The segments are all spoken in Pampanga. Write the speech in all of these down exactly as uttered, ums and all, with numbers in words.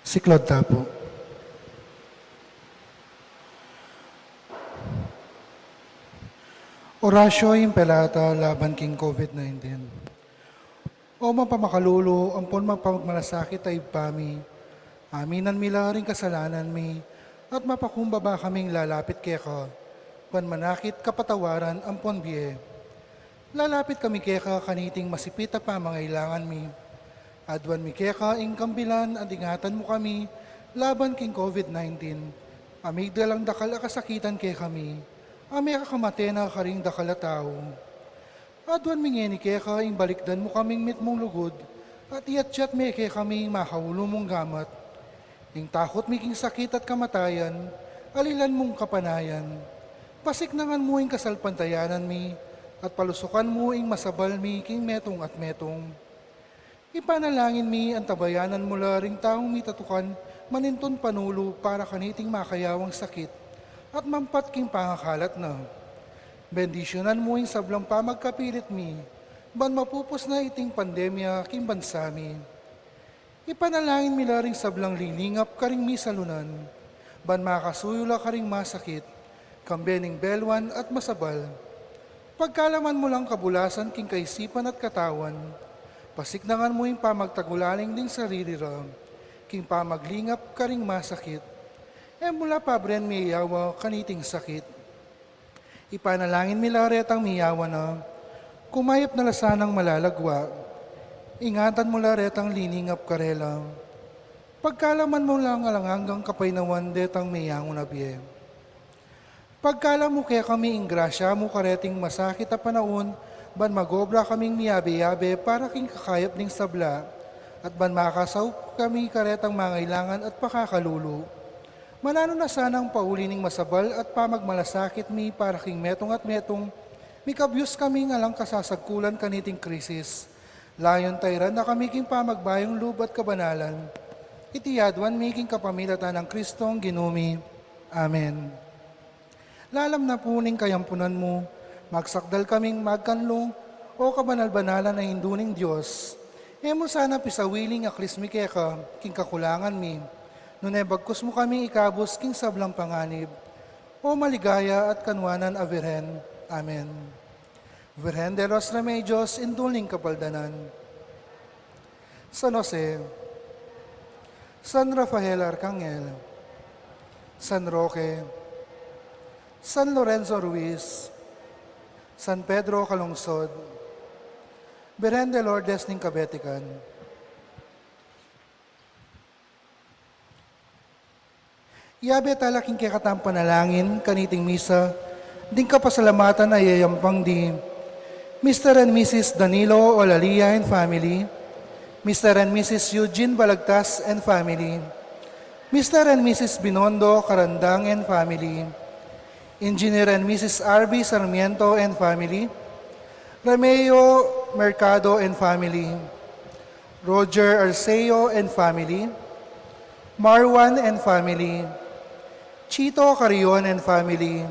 Siklaud ta pu. Orasyo Imperata laban king COVID nineteen. O mapamakalulu ampon mapagmalasakit a Ibpa mi, aminan mi la ring kasalanan mi, at mapakumbaba kaming lalapit keka, ban manakit kapatawaran ampon bie. Lalapit kami keka kaniting masipit a pamangailangan mi. Aduan mi keka ing kambilan at ingatan mu kami laban king COVID nineteen, a migdalang dakal a kasakitan kekami, a mekakamate na karing dakal a tau. Aduan mi ngeni keka ing balikdan mu kaming mitmung lugud, at iyatyat me kekami ing makaulu mung gamat. Ing takut mi king sakit at kamatayan, alilan mung kapanayan. Pasiknangan mu ing kasalpantayanan mi, at palusukan mu ing masabal mi king metung at metung. Ipanalangin mi, antabayanan mu la ring taung mitatukan manintun panulu para kaniting makayawang sakit, at mampat king pangakalat na. Bendisyunan mu ing sablang pamagkapilit mi, ban mapupus na iting pandemya king bansa mi. Ipanalangin mi la ring sablang lilingap karing misalunan, ban makasuyu la karing masakit, kambe ning belwan at masabal. Pagkalaman mu lang kabulasan king kaisipan at katawan, pasiknangan mu ing pamagtagulaling ding sarili ra, king pamaglingap karing masakit. E mu la pabren miyawa kaniting sakit. Ipanalangin mi la retang miyawa na, kumayap na la sanang malalagwa. Ingatan mu la retang liningap karela. Pagkalaman mu lang alang anggang kapaynawan detang miyangu na bie. Pagkalam mu kekami ing grasya mu kareting masakit a panaun, ban magobra kaming miyabe-yabe para king kakayap ding sabla, at ban makasaup kami karetang mangailangan at pakakalulu. Mananu na sanang pauli ning masabal at pamagmalasakit mi para king metung at metung, mikabyus kaming alang kasasagkulan kaniting krisis. Layun tairan na kami king pamagbayung lub at kabanalan. Iti aduan mi king kapamilatan nang Kristong Ginu mi. Amen. Lalam na pu ning kayampunan mu, magsakdal kaming magkanlung, o kabanal-banalan a Indu ning Dios. E mu sana pisawiling aklis mi keka king kakulangan mi, nune bagkus mu kami ikabus king sablang panganib. O maligaya at kanwanan a Virgen. Amen. Virgen de los Remedios, Indul ning Kapaldanan. San Jose, San Rafael Arcangel, San Roque, San Lorenzo Ruiz, San Pedro Calungsod, Birhen de Lourdes ning Kabetikan. Yabe tala king kekatang panalangin kaniting misa, ding kapasalamatan a yayampang di Mister and Missus Danilo Olalia and family, Mister and Missus Eugene Balagtas and family, Mister and Missus Binondo Carandang and family, Engineer and Missus R B Sarmiento and family, Remeo Mercado and family, Roger Arceo and family, Marwan and family, Chito Carrion and family,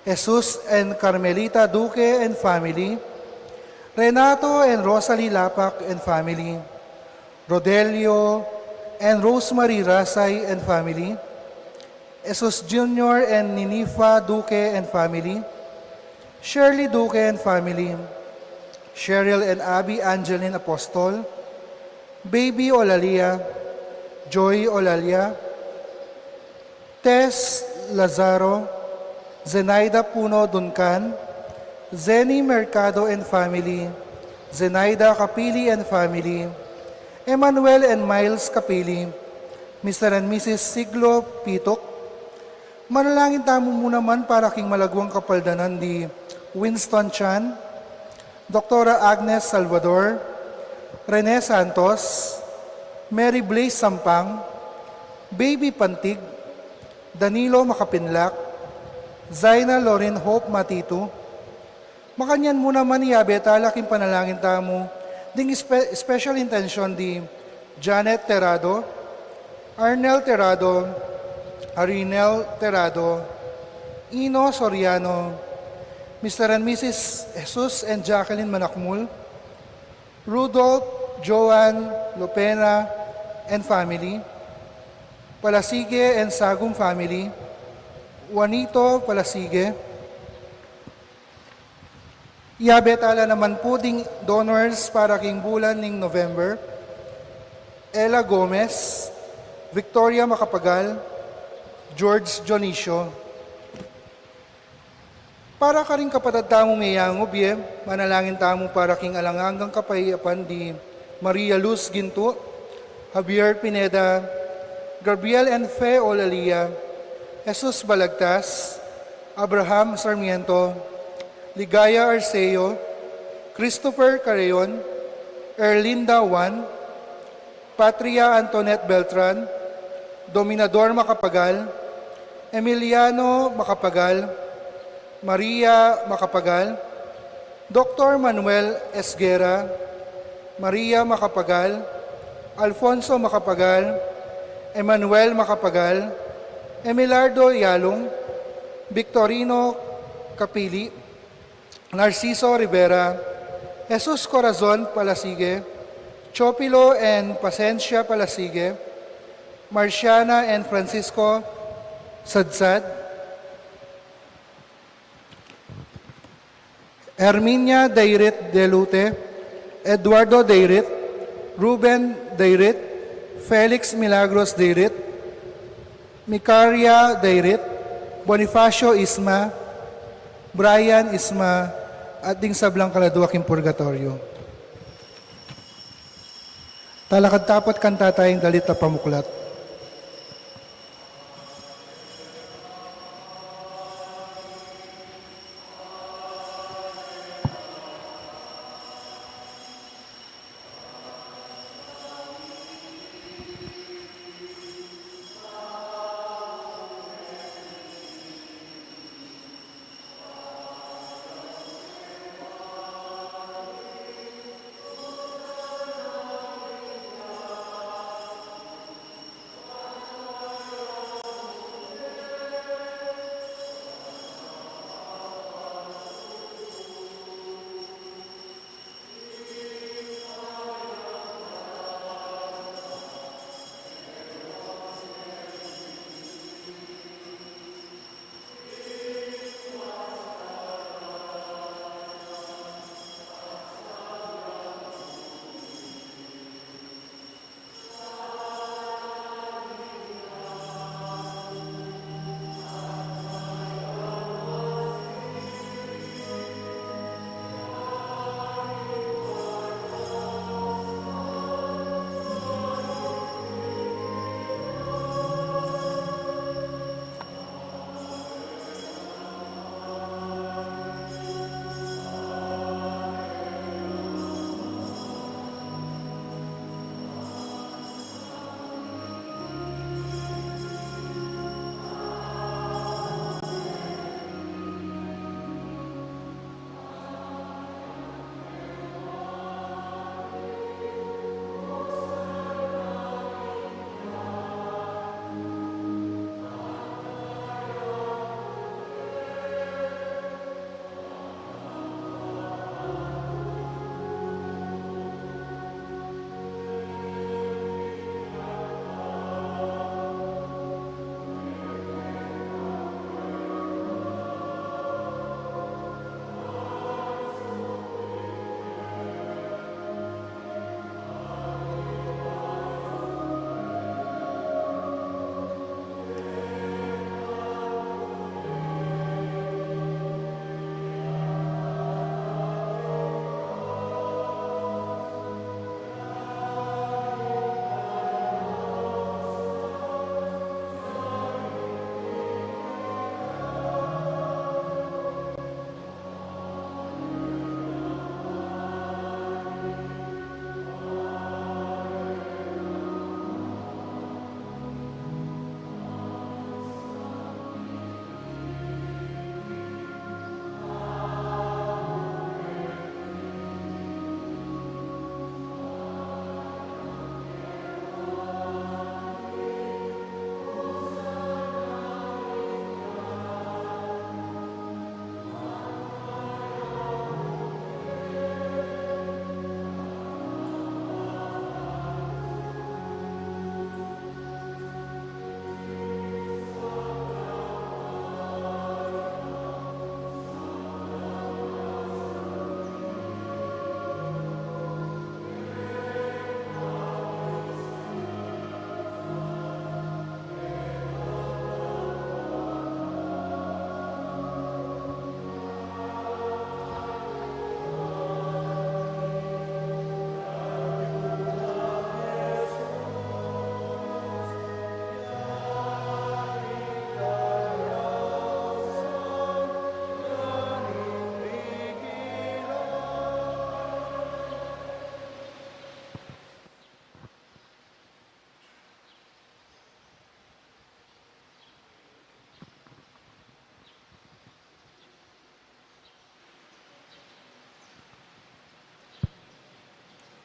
Jesus and Carmelita Duque and family, Renato and Rosalie Lapac and family, Rodelio and Rosemary Rasay and family, Jesus Junior and Ninifa Duque and family, Shirley Duque and family, Cheryl and Abby Angeline Apostol, Baby Olalia, Joy Olalia, Tess Lazaro, Zenaida Puno Duncan, Zenny Mercado and family, Zenaida Capili and family, Emmanuel and Miles Capili, Mister and Missus Siglo Pitok. Manalangin tamu mu naman para king malaguang kapaldanan di Winston Chan, Doktora Agnes Salvador, Rene Santos, Mary Blaze Sampang, Baby Pantig, Danilo Makapinlak, Zaina Lorin Hope Matitu. Makanyan mu naman iyabe tala king panalangin tamu ding spe-, special intention di Janet Terrado, Arnel Terrado, Arinel Terrado, Ino Soriano, Mister and Missus Jesus and Jacqueline Manakmul, Rudolph Joan Lopena and family, Palasige and Sagum family, Juanito Palasige. Yabe tala naman pu ding donors para king bulan ning November: Ella Gomez, Victoria Macapagal, George Dionisio. Para karing kapatad tamu meyangub ye, manalangin tamu para king alang anggang kapayapan di Maria Luz Ginto, Javier Pineda, Gabriel and Fe Olalia, Jesus Balagtas, Abraham Sarmiento, Ligaya Arceo, Christopher Carreon, Erlinda Juan, Patria Antoinette Beltran, Dominador Macapagal, Emiliano Macapagal, Maria Macapagal, Doktor Manuel Esguerra, Maria Macapagal, Alfonso Macapagal, Emmanuel Macapagal, Emilardo Yalong, Victorino Capili, Narciso Rivera, Jesus Corazon Palasige, Chopilo and Pasencia Palasige, Marciana and Francisco Sadsad, Herminia Dairit Delute, Eduardo Dairit, Ruben Dairit, Felix Milagros Dairit, Micaria Dairit, Bonifacio Isma, Brian Isma, at ding sablang kaladua king purgatoryo. Talakad tapat kanta tayang dalit a pamuklat.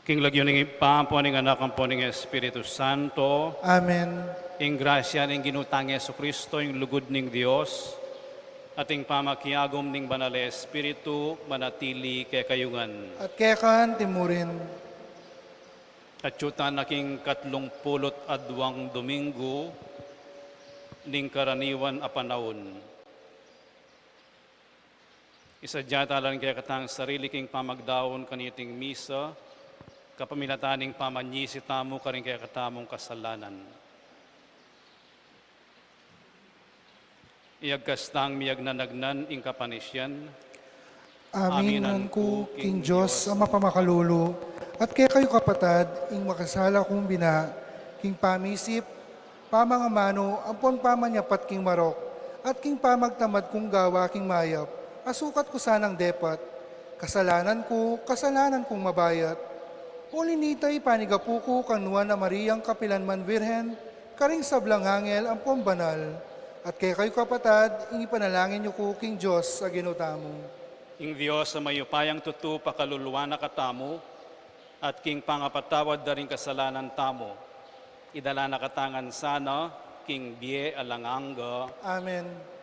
King lagyu ning Ibpa, ampo ning Anak, ampo ning Espiritu Santo. Amen. Ing grasya ning Ginu tang Jesucristo, ing lugud ning Dios, at ing pamakiagum ning Banal a Espiritu, manatili kekayu ngan. At keka anti mu rin. Atyu tana king katlung pulu't adwang Domingo ning karaniwan a panaun. Isadya ta la ring kekatang sarili king pamagdaun kaniting misa, kapamilatan ning pamanyisi tamu karing kekatamung kasalanan. Iyagkas tang miyagnanagnan ing kapanisian. Aminan ku king Dios a mapamakalulu, at kekayu kapatad, ing makasala kung bina, king pamisip, pamangamanu, ampon pamanyapat king marok, at king pamagtamad kung gawa king mayap, a sukat ku sanang depat. Kasalanan ku, kasalanan kung mabayat. Uli nita, ipanigapu ku kang Nuan a Mariang kapilan man Virgen, karing sablang angel ampon banal, at kekayu kapatad, ing ipanalangin yu ku king Dios a Ginu tamu. Ing Dios a mayupayang tutu pakaluluan na katamu, at king pangapatawad da ring kasalanan tamu, idala na katamu ngan sana king bie alang angga. Amen.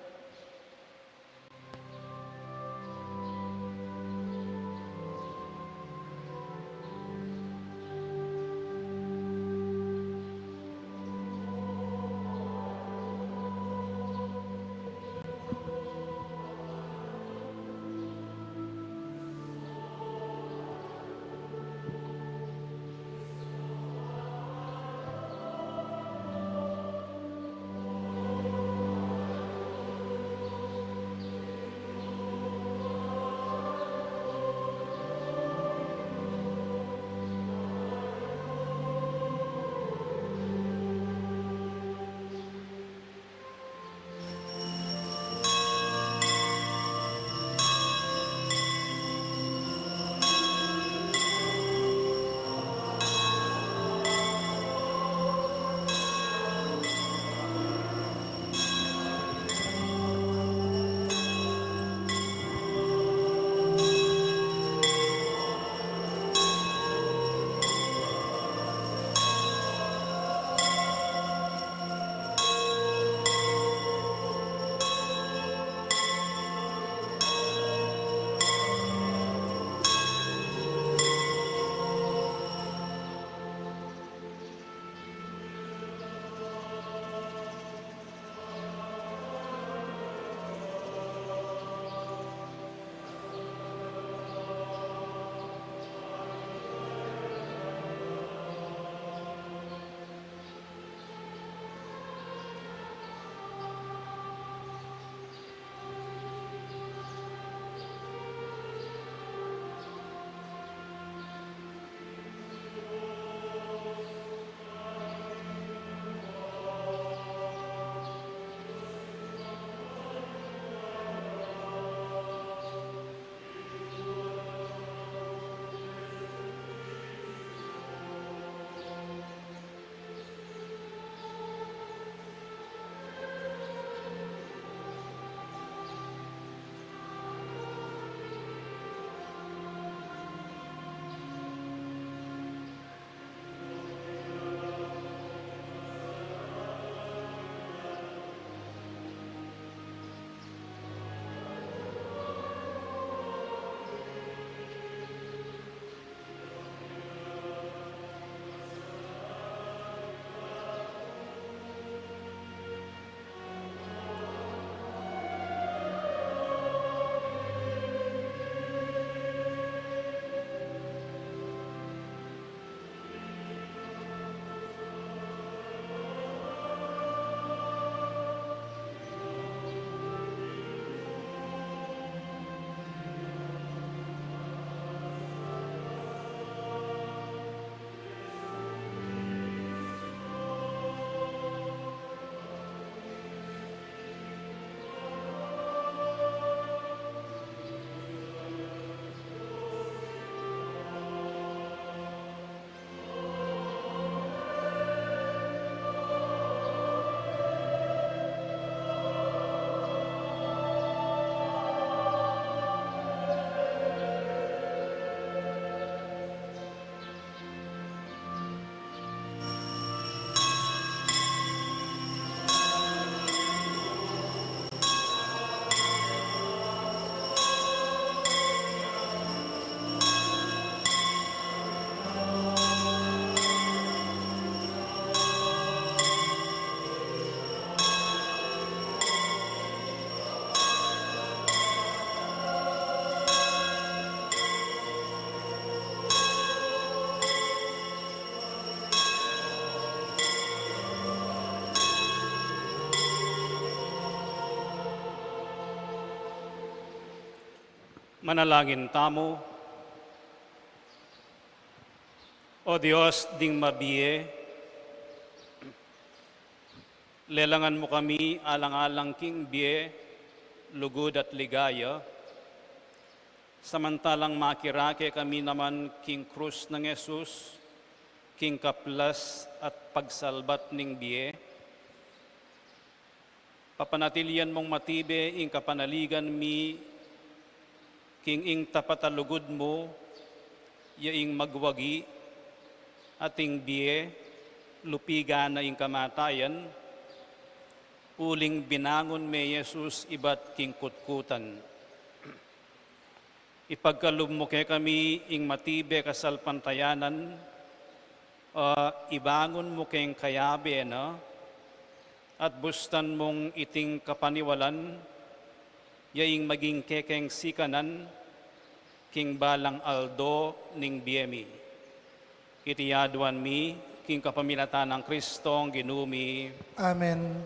Manalangin tamu. O Dios ding mabie, lelangan mu kami alang-alang king bie, lugud at ligaya, samantalang makirake kami naman king krus nang Jesus, king kaplas at pagsalbat ning bie. Papanatilian mung matibe ing kapanaligan mi king ing tapat a lugud mu, ya ing magwagi at ing bie, lupigan na ing kamatayan, uling binangun me Jesus ibat king kutkutan. Ipagkalub mu kekami ing matibe kasalpantayanan, a ibangun mu keng kayabe na, at bustan mung iting kapaniwalan, ya ing maging kekeng sikanan, king balang aldo ning bie mi. Iti aduan mi, king kapamilatan nang Kristong Ginu mi. Amen.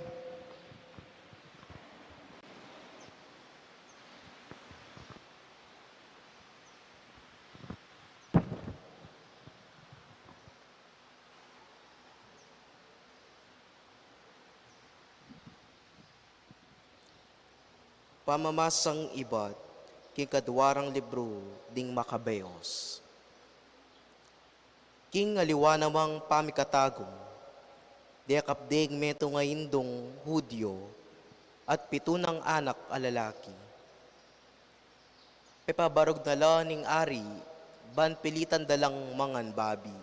Pamamasang ibat king kaduarang libru ding Makabeos. King aliwa namang pamikatagu, dekapdeng metung a indung Judio at pitu nang anak a lalaki. Pepabarug na la ning ari, ban pilitan da lang mangan babi.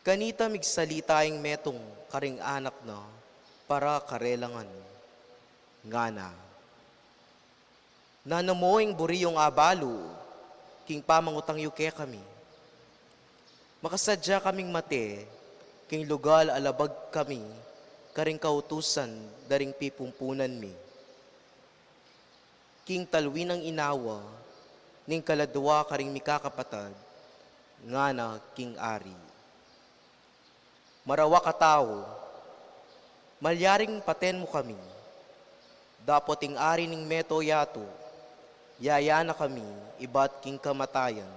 Kanita migsalita ing metung karing anak na para karela ngan, ngana, "Nanu mu ing buri yung abalu king pamangutang yu kekami? Makasadya kaming mate king lugal a labag kami karing kautusan da ring pipumpunan mi." King talwi nang inawa ning kaladwa karing mikakapatad, ngana king ari, "Marawak a tau, malyaring paten mu kami, dapot ing ari ning Medo yatu, yaya na kami ibat king kamatayan,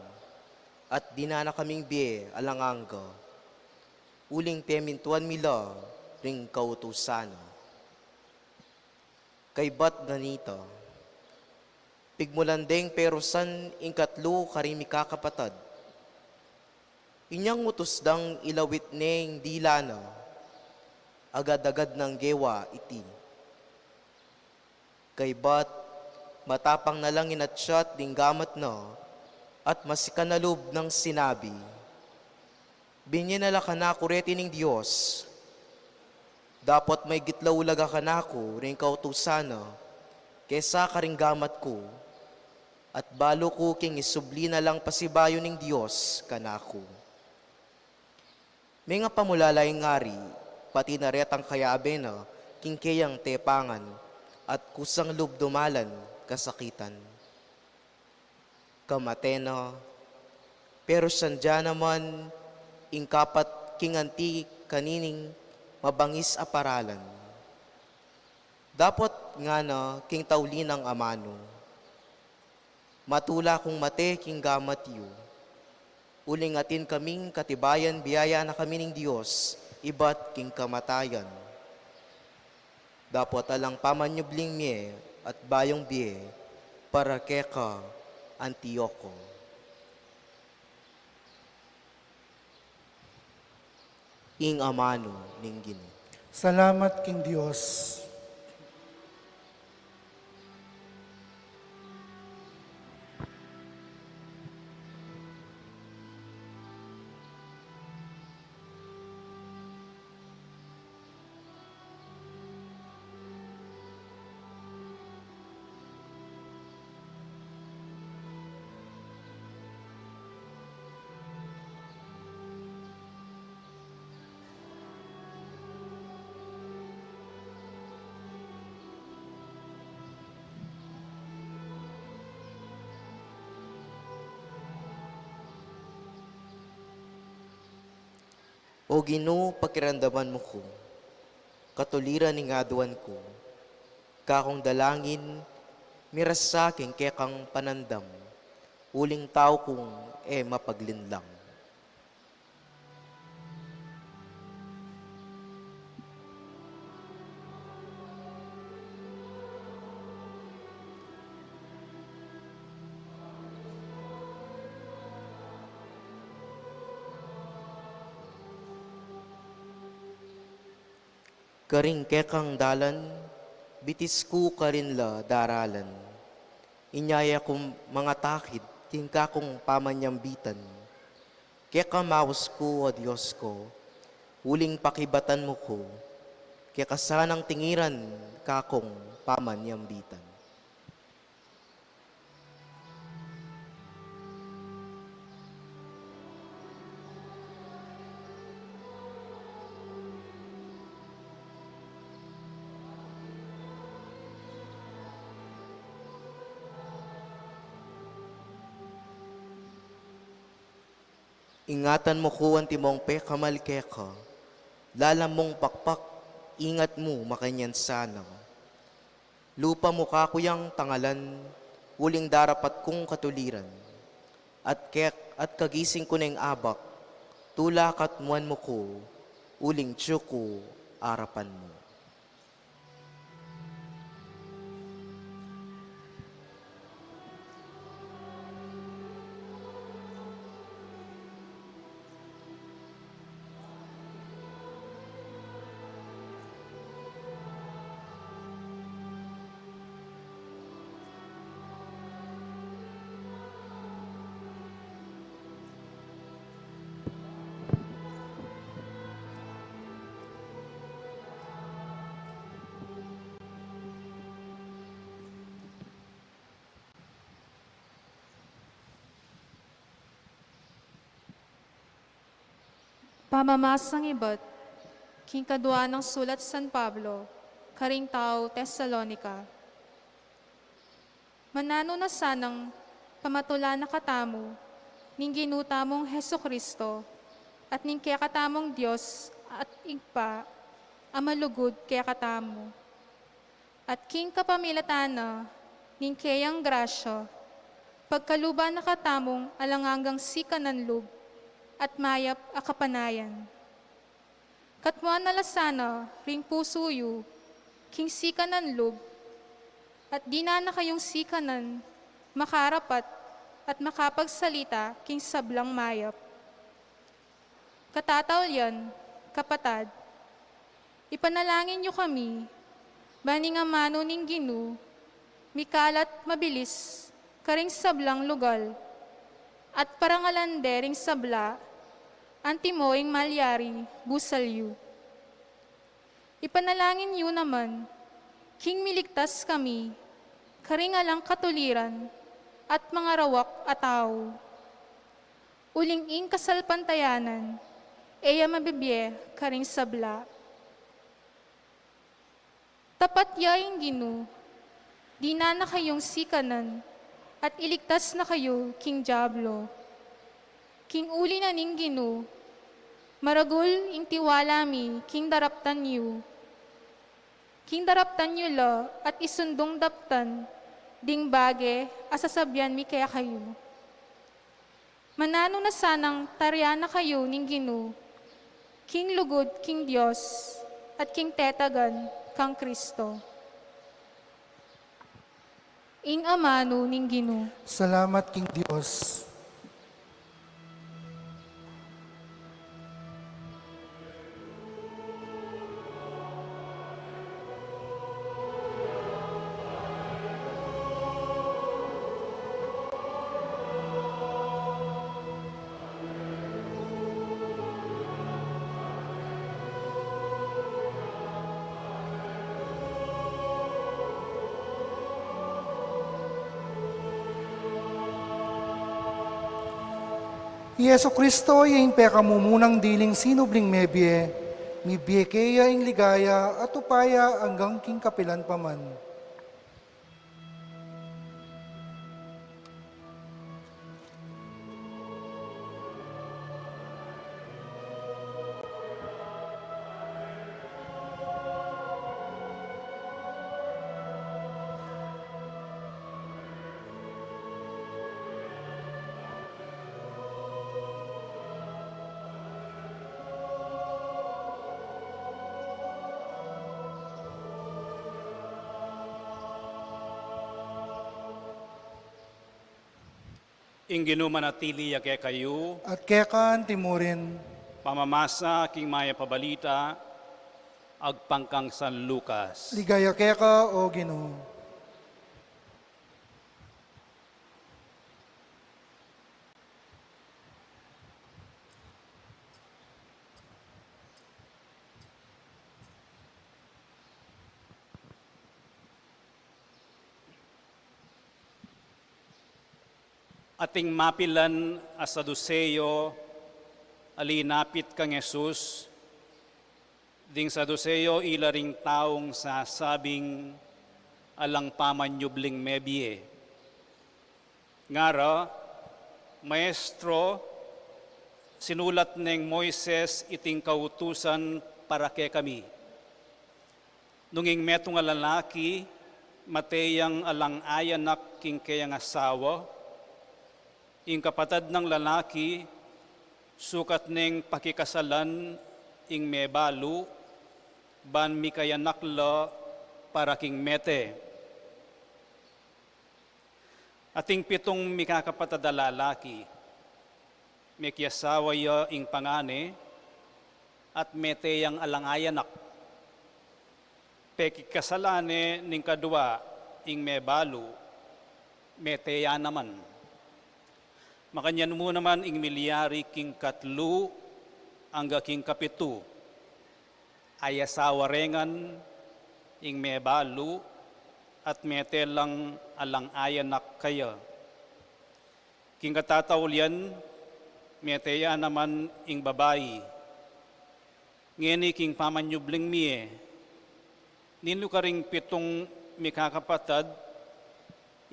at dinan na kaming bie alang angga, uling pemintuan mi la ring kautusan na." Kaybat na nita, pigmulan deng perusan ing katlu karing mikakapatad. Inyang utus dang ilawit ne ing dila na, agad-agad nang gewa iti. Kaybat, matapang na lang inatyat ding gamat na, at masikan a lub nang sinabi, "Binye na la kanaku reti ning Dios. Dapot maygit la ulaga kanaku ring kautusan na kesa karing gamat ku, at balu ku king isubli na lang pasibayu ning Dios kanaku." Mengapamulala ing ari, pati na retang kayabe na, king keyang tepangan, at kusang lub dumalan kasakitan. Kamate na, pero sandya naman ing kapat king anti kanining mabangis a paralan. Dapot ngana king tauli nang amanu, "Matula kung mate king gamat yu, uling atin kaming katibayan biyaya na kami ning Dios ibat king kamatayan. Dapot alang pamanyubling mie at bayung bie para keka, Antioko." Ing amanu ning Ginu. Salamat king Dios. O Ginu, pakiramdaman mu ku, katuliran ning aduan ku, kakung dalangin, Mirasa king kekang panandam, uling tau kung e mapaglinlang. Karing kekang dalan, bitis ku karin la daralan. Inya ya kung mangatakit king kakung pamanyambitan. Keka maus ku, O Dios ku, uling pakibatan mu ku, keka sanang tingiran kakung pamanyambitan. Ingatan mu ku antimong pekamal keka, lalam mung pakpak, ingat mu makanyan sana. Lupa mu kaku yang tangalan, uling darapat kung katuliran. At kek, at kagising ku neng abak, tula katmuan mu ku, uling tsu ku arapan mu. Pamamasang ibat king kadua nang sulat San Pablo karing tau Tesalonica. Mananu na sanang pamatulan na katamu ning Ginu tamung Jesu-Cristo at ning kekatamung Dios at Ibpa a malugud kekatamu. At king kapamilatan na ning keyang grasya, pagkaluban na katamung alang anggang sikanan lub at mayap a kapanayan. Katmuan na la sana ring pusu yu king sikanan lub, at dinan na kayung sikanan makarapat at makapagsalita king sablang mayap. Katataulian, kapatad, ipanalangin yu kami, ban ing amanu ning Ginu mikalat mabilis karing sablang lugal, at parangalan de ring sabla, antimo ing malyari busal yu. Ipanalangin yu naman, king miligtas kami karing alang katuliran at mangarawak a tau, uling ing kasalpantayanan e ya mabibie karing sabla. Tapat ya ing Ginu, dinan na kayung sikanan at iligtas na kayu king Diablo. King uli na ning Ginu, maragul ing tiwala mi king daraptan yu. King daraptan yu la at isundung daptan ding bage a sasabian mi kekayu. Mananu na sanang tarian na kayu ning Ginu king lugud king Dios at king tetagan kang Kristo. Ing amanu ning Ginu. Salamat king Dios. I Jesu-Cristo ya ing pekamumunang diling sinubling mebie, mibie keya ing ligaya at upaya anggang king kapilan pa man. Ing Ginu manatili ya kekayu. At keka antimurin. Pamamasa king Mayap a Balita agpang kang San Lucas. Ligaya keka, O Ginu. Ating mapilan a Saduseo a linapit kang Jesus. Ding Saduseo ila ring taung sasabing alang pamanyubling mebie. Ngara, "Maestro, sinulat neng Moises iting kautusan para kekami. Nung ing metung a lalaki mate yang alang ayanak king keyang asawa, ing kapatad nang lalaki sukat neng pakikasalan ing mebalu, ban mikayanak la para king mete." Ating pitung mikakapatad a lalaki, mekiasawa ya ing pangane, at mete yang alang ayanak. Pekikasalan ne ning kadua ing mebalu, mete ya naman. Makanyan mu naman ing milyari king katlu angga king kapitu. Ayasawa re ngan ing mebalu at mete lang alang ayanak kaya. King katataulian, mete ya naman ing babai. Ngeni king pamanyubling mie, ninu karing pitung mikakapatad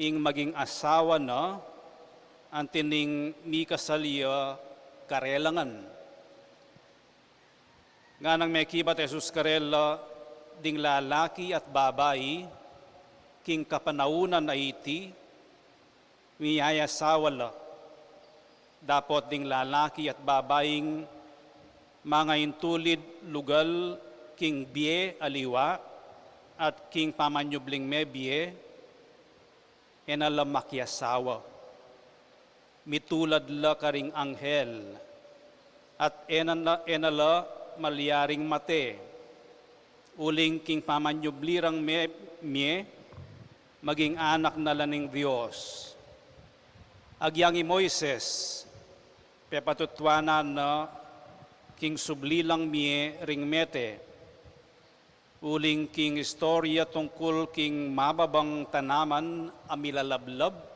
ing maging asawa na anti ning mikasal ya karela ngan? Nganang mekibat Jesus karela, ding lalaki at babai king kapanaunan a iti, miyayasawa la. Dapot ding lalaki at babaing mangaintulid lugal king bie aliwa at king pamanyubling mebie, e na la makiasawa. Mitulad la karing anghel, at e na, e na la malyaring mate, uling king pamanyubli rang me-, mie, maging anak na la ning Dios. Agyang i Moises, pepatutuanan na king subli lang mie ring mete. Uling king istorya tungkul king mababang tanaman a milalablab,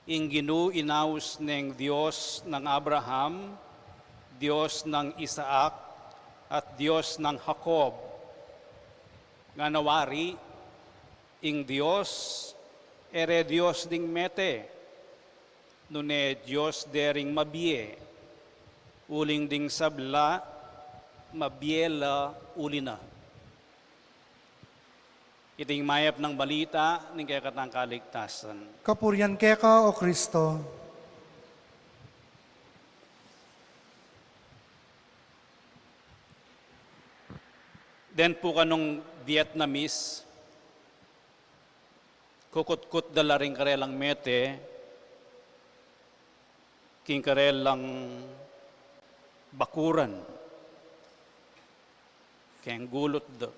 ing Ginu inaus neng Dios nang Abraham, Dios nang Isaac, at Dios nang Jacob. Ngana wari, ing Dios e re Dios ding mete, nune Dios de ring mabie, uling ding sabla mabie la uli na. Iti ing mayap nang balita ning kekatang kaligtasan. Kapurian keka, O Kristo. Den pu kanung Vietnamese, kukutkut da la ring karelang mete king karelang bakuran, keng gulut da.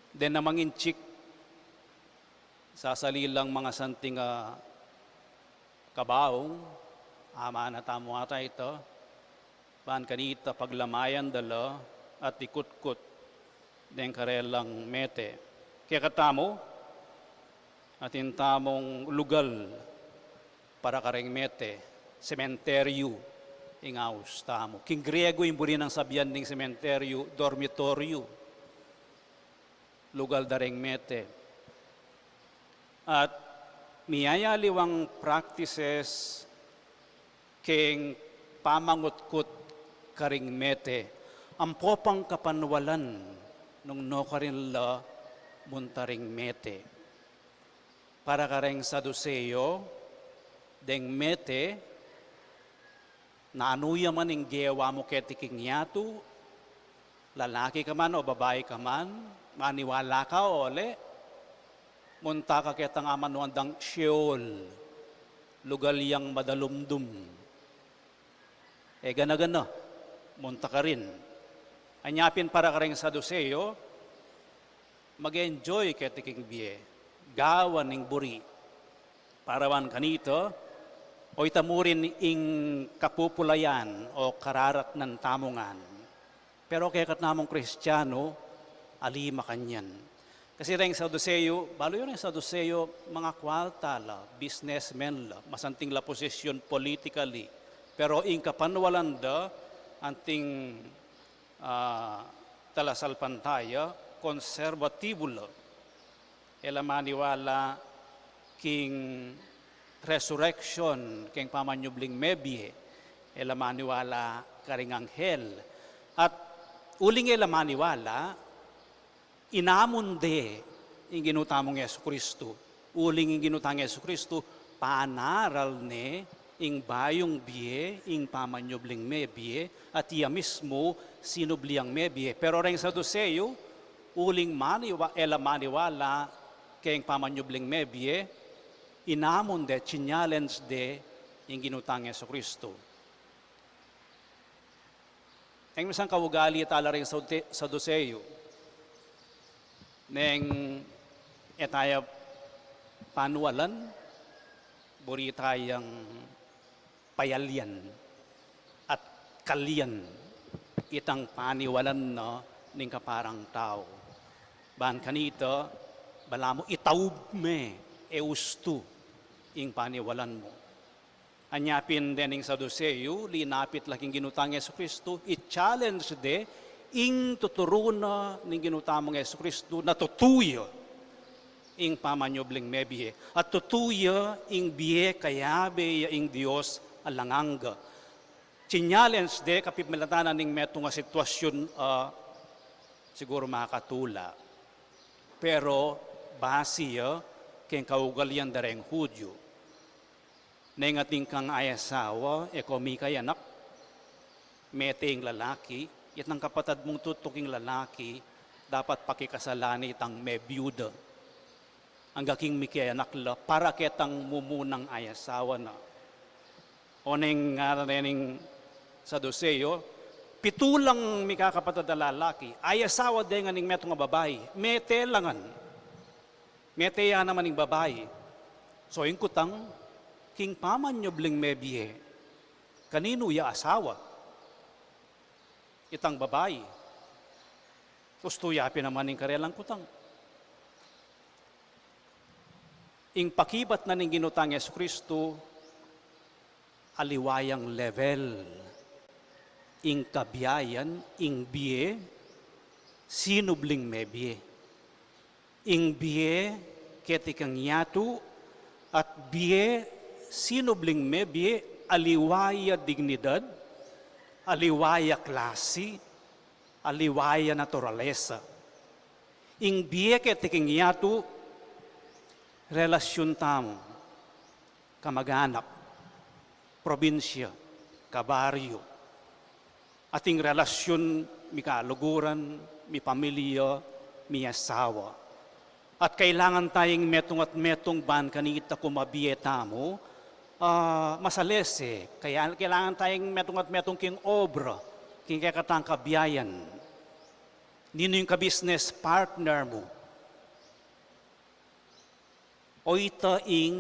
Den namang inchik, sasali lang mangasanting a kabaung, amana tamu ata ita, ban kanita paglamayan da la at ikutkut deng karelang mete. Kekatamu, atin tamung lugal para kareng mete, sementeryu ing aus tamu. King Griego, ing buri nang sabian ding sementeryu, dormitoryu, lugal da reng mete. At miyayaliwang practices keng pamangutkut karing mete, ampo pang kapanwalan nung nukarin la munta ring mete. Para kareng Saduseo, deng mete, nanu ya man ing gewa mu keti king yatu, lalaki ka man o babai ka man, maniwala ka o ole, munta ka ketang amanuan dang Sheol. Lugal yang madalumdum. E gana-gana, munta karin. Anya pin para kareng Saduseo, mag-enjoy keti king bie, gawan ing buri. Para man kanita, o ita mu rin ing kapupulayan o kararatnan tamu ngan. Pero kekatamung Kristiano, ali makanyan. Kasi reng Saduseo, balu yu reng Saduseo, mangakwalta la, businessman la, masanting la posisyon politically. Pero ing kapanwalan da, anting, ah, talasalpantaya, konservatibo la. E la maniwala king resurrection, king pamanyubling mebie, e la maniwala karing anghel. At uling e la maniwala, inamun de ing Ginu tamung Jesucristo. Uling ing Ginu tang Jesucristo, panaral ne ing bayung bie, ing pamanyubling mebie, at iya mismu sinubli yang mebie. Pero reng Saduseo, uling maniwa-, e la maniwala keng pamanyubling mebie, inamun de, chinallenge de ing Ginu tang Jesucristo. Ing minsan kaugali tala reng Saute-, Saduseo, neng e taya panwalan, buri tayang payalyan at kalyan itang paniwalan na ning kaparang tau. Ban kanita, balamu itaub me, e ustu ing paniwalan mu. Anya pin dening Saduseo, linapit la king Ginu tang Jesucristo, i-challenge de ing tuturu na ning Ginu tamung Jesucristo na tutu ya ing pamanyubling mebie. At tutu ya ing bie kayabe ya ing Dios alang angga. Chinallenge de kapamilatan na ning metung a sitwasyun, ah, siguru makatula. Pero basi ya keng kaugalian da reng Hudyu. Neng atin kang ayasawa, e ko mikayanak, mete ing lalaki, itang kapatad mung tutuking lalaki, dapat pakikasalan ne itang mebyuda. Angga king mikayanak la, para ketang mumunang ayasawa na. O neng ngaran ning Saduseo, pitu lang mikakapatad a lalaki, ayasawa de ngan ing metung a babai, mete la ngan. Mete ya naman ing babai. So, ing kutang, king pamanyubling mebie, kaninu ya asawa itang babai? Ustu ya pin naman ing karelang kutang. Ing pakibat na ning Ginu tang Jesucristo, aliwa yang level ing kabiayan, ing bie sinubling mebie. Ing bie keti kang yatu at bie sinubling mebie, aliwa ya dignidad, aliwa ya klasi, aliwa ya naturalesa. Ing bie keti king yatu, relasyun tamu, kamaganak, probinsya, kabaryu, ating relasyun mi kaluguran, mi pamilya, mi asawa. At kailangan tayang metung at metung ban kanita kumabie tamu, ah, masalese. Kaya kailangan tayang metung at metung king obra, king kekatang kabiayan. Ninu ing ka-business partner mu? O ita ing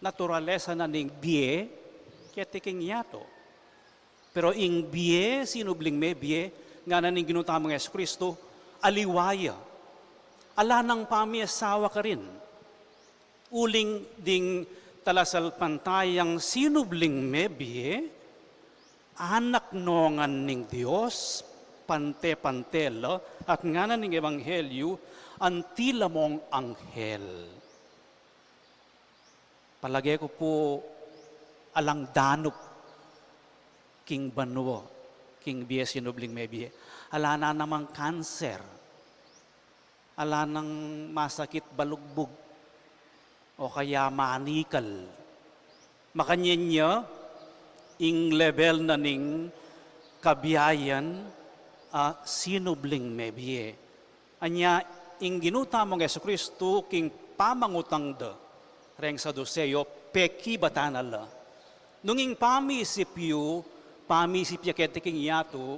naturalesa na ning bie keti king yatu. Pero ing bie sinubling mebie, ngana ning Ginu tamung Jesucristo, aliwa ya. Ala nang pamiasawa karin. Uling ding talasalpantayang sinubling mebie, anak no ngan ning Dios, pante-pante la, at ngana ning ebanghelyu, anti la mong anghel. Palage ku pu alang danup king banua, king bie sinubling mebie. Ala na namang kanser. Ala nang masakit balugbug o kaya manikal. Makanyan ya ing lebel na ning kabiayan a sinubling mebie. Anya, ing Ginu tamung Jesucristo king pamangutang da reng Saduseo, pekibatan na la. Nung ing pamisip yu, pamisip ya keti king yatu,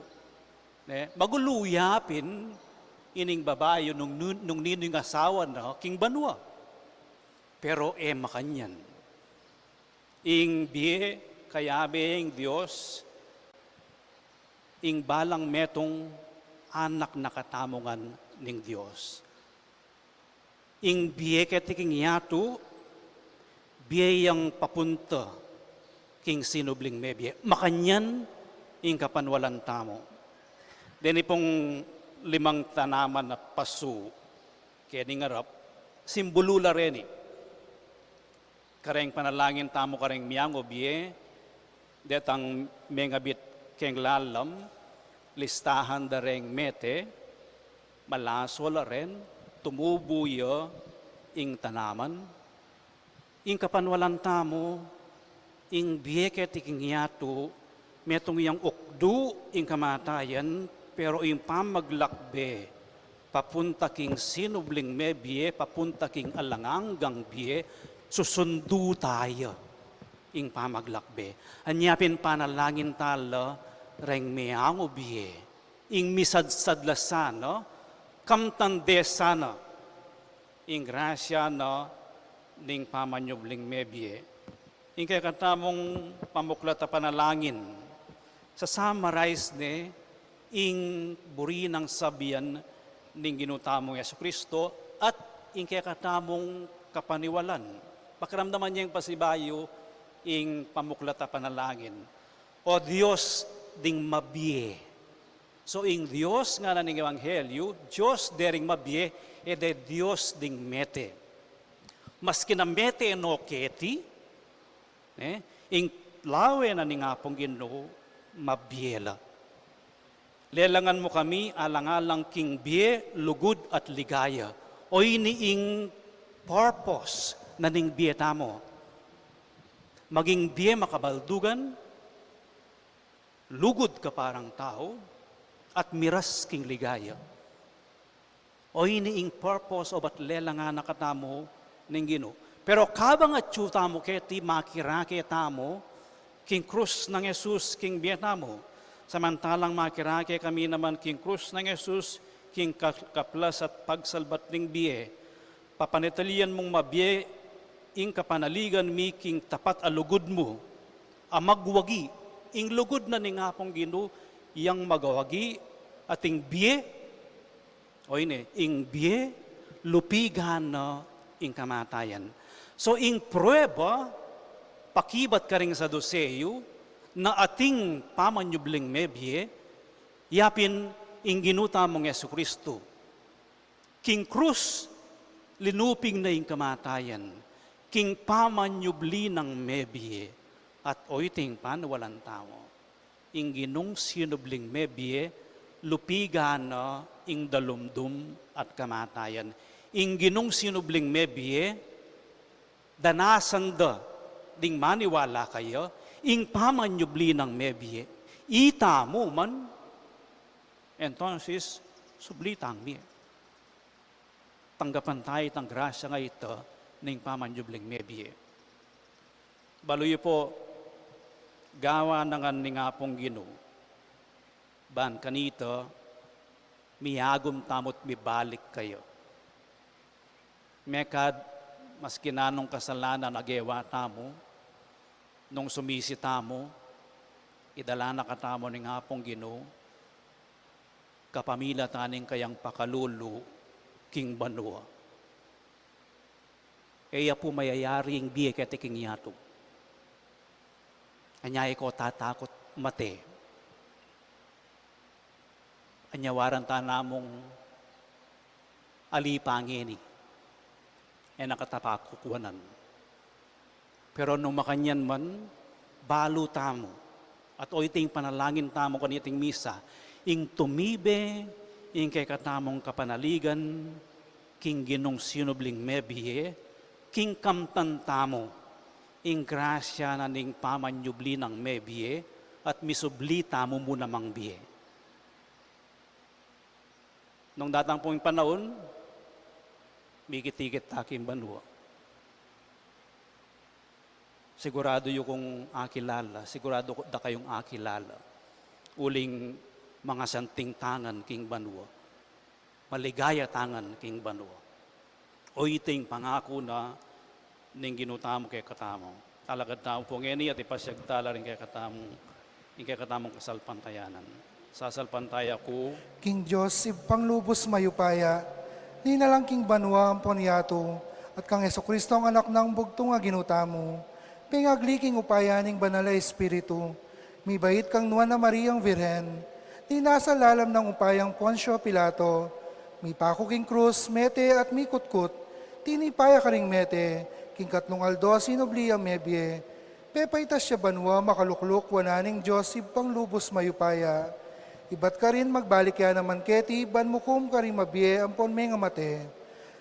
ne, magulu ya pin ining babai yu nung, nung ninu ing asawa na king banua. Pero e makanyan. Ing bie kayabe ing Dios, ing balang metung anak na katamu ngan ning Dios. Ing bie keti king yatu, bie yang papunta king sinubling mebie. Makanyan ing kapanwalan tamu. Deni pung limang tanaman a pasu keni ngarap, simbulu la reni. Kareng panalangin tamu kareng miangu bie, detang mengabit keng lalam, listahan da reng mete, malaso la ren, tumubu ya ing tanaman. Ing kapanwalan tamu, ing bie keti king yatu, metung yang ukdu ing kamatayan, pero ing pamaglakbe papunta king sinubling mebie, papunta king alang anggang bie, susundu taya ing pamaglakbe. Anya pin panalangin tala reng miangu bie, ing misadsad la sana, kamtan de sana ing grasya na ning pamanyubling mebie. Ing kekatamung pamuklat a panalangin, sa-summarize ne ing buri nang sabian ning Ginu tamung Jesucristo at ing kekatamung kapaniwalan. Pakiramdaman ye ing pasibayu ing pamuklat a panalangin. O Dios ding mabie. So, ing Dios ngana ning Ebanghelyu, Dios dering mabie, e de Dios ding mete. Maski na mete no keti, ne, ing lawe na ning Apung Ginu, mabie la. Lelangan mu kami alang-alang king bie, lugud at ligaya. Oyni ing purpose na ning bie tamu. Maging bie makabaldugan, lugud kaparang tau, at miras king ligaya. Oyni ing purpose obat lelangan na katamu ning Ginu. Pero kabang atyu tamu keti, makirake tamu king krus nang Jesus king bie tamu. Samantalang makirake kami naman king krus nang Jesus, king ka-, kaplas at pagsalbat ning bie, papanatilian mung mabie ing kapanaligan mi king tapat a lugud mu, a magwagi, ing lugud na ning Apung Ginu, yang magwagi, at ing bie, oyni, ing bie, lupigan na ing kamatayan. So, ing prueba, pakibat karing Saduseo, na ating pamanyubling mebie, yapin ing Ginu tamung Jesucristo. King krus, linupig na ing kamatayan. King pamanyubli nang mebie, at oyting paniwalan tamu. Ing Ginung sinubling mebie, lupigan na ing dalumdum at kamatayan. Ing Ginung sinubling mebie, danasan da ding maniwala kaya, ing pamanyubli nang mebie. Itamu man, entonces, subli tang mie. Tanggapan taya itang grasya a ita ning pamanyubling mebie. Balu yu pu, gawan na ngan ning Apung Ginu. Ban kanita, miyagum tamu't mibalik kaya. Mekad, maski nanung kasalanan a gewa tamu, nung sumisi tamu, idala na katamu ning Apung Ginu, kapamilatan ning kayang pakalulu king banua. E ya pu mayayari ing bie keti king yatu. Anya e ko tatakut mate. Anya waran ta namung ali pa ngeni. E na kata pakukuanan. Pero nung makanyan man, balu tamu. At oyting panalangin tamu kaniting misa, ing tumibe ing kekatamung kapanaligan king Ginung sinubling mebie, king kamtan tamu ing grasya na ning pamanyubli nang mebie, at misubli tamu mu namang bie. Nung datang pung panaun, mikit-ikit ta king banua. Sigurado yu kung akilala, sigurado da kayung akilala. Uling mangasanting tangan king banua. Maligaya tangan king banua. O iting pangaku na ning Ginu tamu kekatamu. Talakad tamu pu ngeni at ipasyag tala ring kekatamung, ring kekatamung kasalpantayanan. Sasalpantaya ku king Dios, Ibpang lubus mayupaya, linalang king banua ampon yatu, at kang Jesucristo, ang Anak nang bugtung a Ginu tamu, pengagli king upaya ning Banal a Espiritu, mibait kang Nuan a Mariang Virgen, linasa lalam nang upayang Poncio Pilato, mipaku king krus, mete at mikutkut, tinipa ya karing mete, king katlung aldo sinubli yang mebie, pepaitas ya banua, makalukluk wanan ning Dios Ibpang lubus mayupaya. Ibat karin magbalik ya naman keti ban mukum karing mabie ampon mengamate.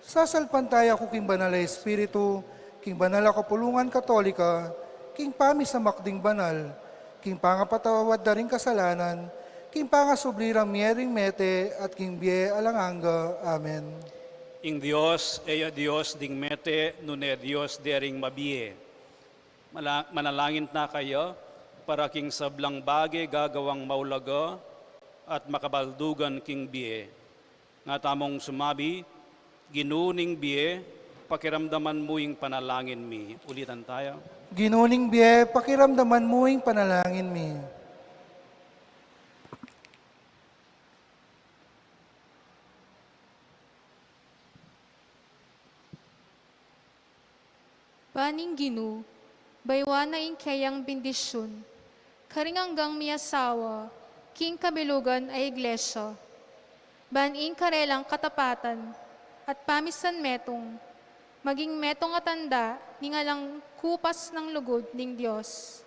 Sasalpantaya ku king Banal a Espiritu, king banal a kapulungan Katolika, king pamisamak ding banal, king pangapatawad da ring kasalanan, king pangasubli rang mie ring mete, at king bie alang angga. Amen. Ing Dios, e ya Dios ding mete, nune Dios de ring mabie. Mala-, manalangin ta kaya, para king sablang bage gagawang maulaga at makabaldugan king bie. Nga tamung sumabi, Ginu ning bie, pakiramdaman mu ing panalangin mi. Ulitan taya. Ginu ning bie, pakiramdaman mu ing panalangin mi. Ban ing Ginu, bayuan na ing keyang bendisyun, karing anggang miasawa, king kabilugan a Iglesia. Ban ing karelang katapatan at pamisan metung, maging metung a tanda ning alang kupas nang lugud ning Dios.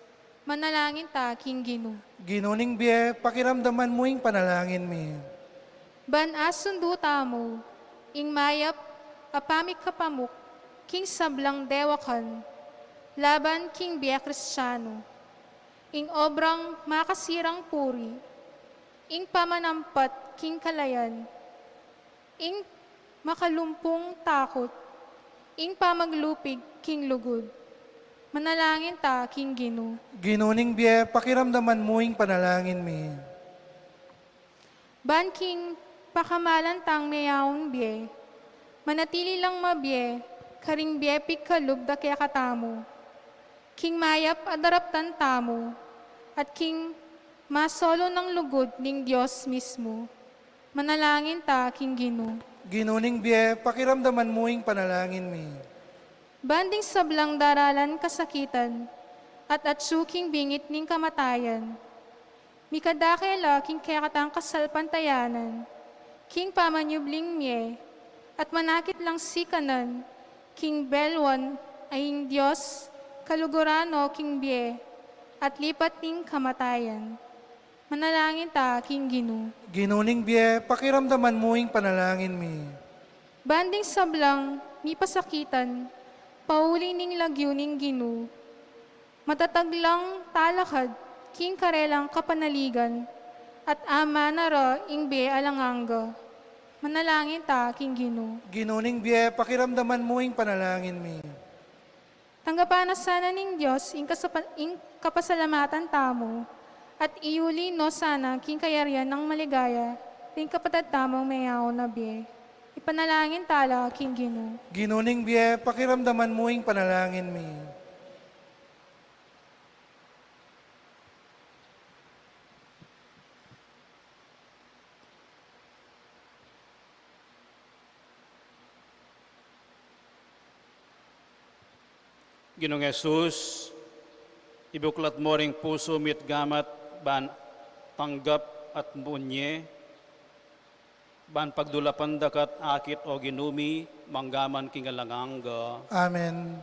Manalangin ta king Ginu. Ginu ning bie, pakiramdaman mu ing panalangin mi. Ban asundu tamu ing mayap a pamikapamuk king sablang dewakan laban king bie Kristianu, ing obrang makasirang puri, ing pamanampat king kalayan, ing makalumpung takut, ing pamaglupig king lugud. Manalangin ta king Ginu. Ginu ning bie, pakiramdaman mu ing panalangin mi. Ban king pakamalan tang meyaun bie, manatili lang mabie karing bie pigkalub da kekatamu, king mayap a daraptan tamu, at king masolu nang lugud ning Dios mismu. Manalangin ta king Ginu. Ginu ning bie, pakiramdaman mu ing panalangin mi. Ban ding sablang daralan kasakitan at atsu king bingit ning kamatayan, mikadake la king kekatang kasalpantayanan, king pamanyubling mie, at manakit lang sikanan king belwan a ing Dios, kaluguran no king bie, at lipat ning kamatayan. Manalangin ta king Ginu. Ginu ning bie, pakiramdaman mu ing panalangin mi. Ban ding sablang mipasakitan pauli ning lagyu ning Ginu, matatag lang talakad king karelang kapanaligan, at amana ra ing bie alang angga. Manalangin ta king Ginu. Ginu ning bie, pakiramdaman mu ing panalangin mi. Tanggapan na sana ning Dios ing kasapa-, ing kapasalamatan tamu, at iyuli no sana king kayarian nang maligaya ring kapatad tamung meyaun a bie. Ipanalangin tala king Ginu. Ginu ning bie, pakiramdaman mu ing panalangin mi. Ginung Jesus, ibuklat mo ring pusu mi't gamat ban tanggap at munye, ban pagdulapan da ka't akit, o Ginu mi, manggaman king alang angga. Amen.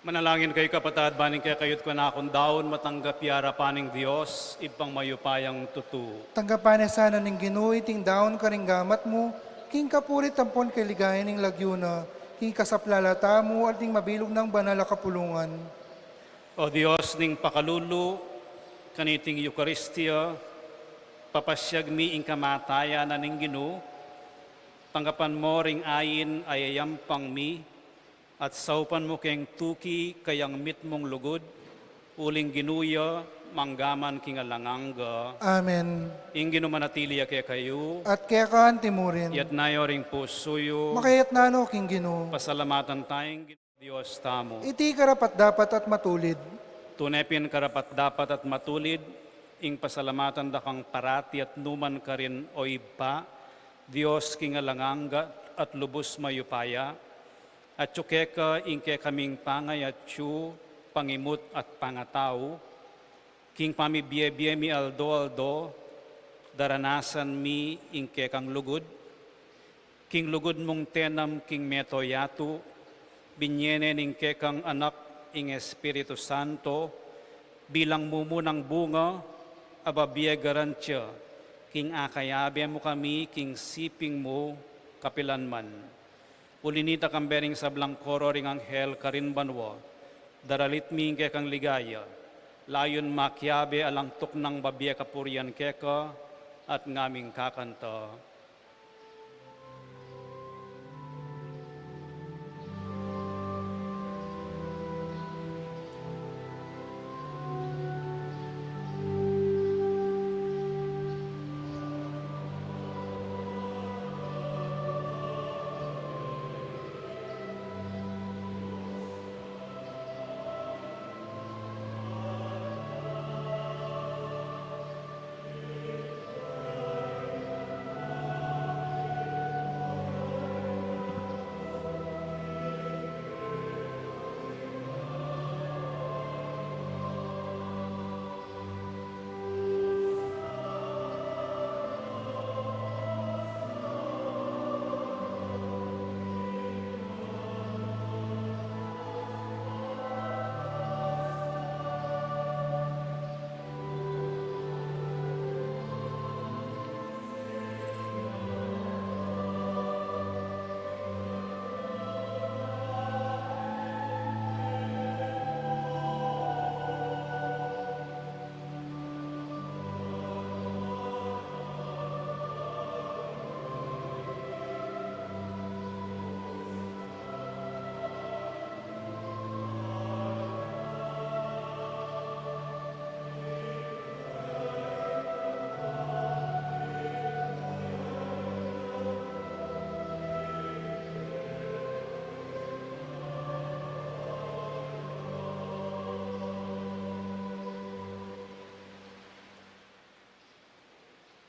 Manalangin kayu, kapatad, ban ing kekayu't kanakung daun matanggap ya arapan ning Dios, Ibpang mayupayang tutu. Tanggapan na sana ning Ginu iting daun karing gamat mu, king kapurian ampon kaligayan ning lagyu na, king kasaplalan tamu at ning mabilug nang banal a kapulungan. O Dios ning pakalulu, kaniting Eukaristia, papasiag mi ing kamatayan na ning Ginu, tanggapan mu ring ain a yayampang mi, at saupan mu keng tuki kayang mitmung lugud, uling Ginu ya, mangga man king alang angga. Amen. Ing Ginu manatili ya kekayu. At keka anti mu rin. Iyatas yu ring pusu yu. Makayatas no king Ginu. Pasalamatan taya ing Ginu Dios tamu. Iti karapat-dapat at matulid. Tune pin karapat-dapat at matulid, ing pasalamatan da kang parati at nukarin man, O Ibpa, Dios king alang angga at lubus mayupaya, atyu keka ing kekaming pangayatyu, pangimut at pangatau, king pamibie-bie mi aldo-aldo, daranasan mi ing kekang lugud, king lugud mung tenam king mabilug a yatu, binie ne ning kekang Anak ing Espiritu Santo, bilang mumunang bunga, a bibie garantia, king akayabe mu kami king siping mu kapilan man. Uli na nita, kambe ring sablang koro ring anghel karin banua, daralit mi ing kekang ligaya, layun makiabe alang tuknang bibie kapurian keka, at ngaming kakanta.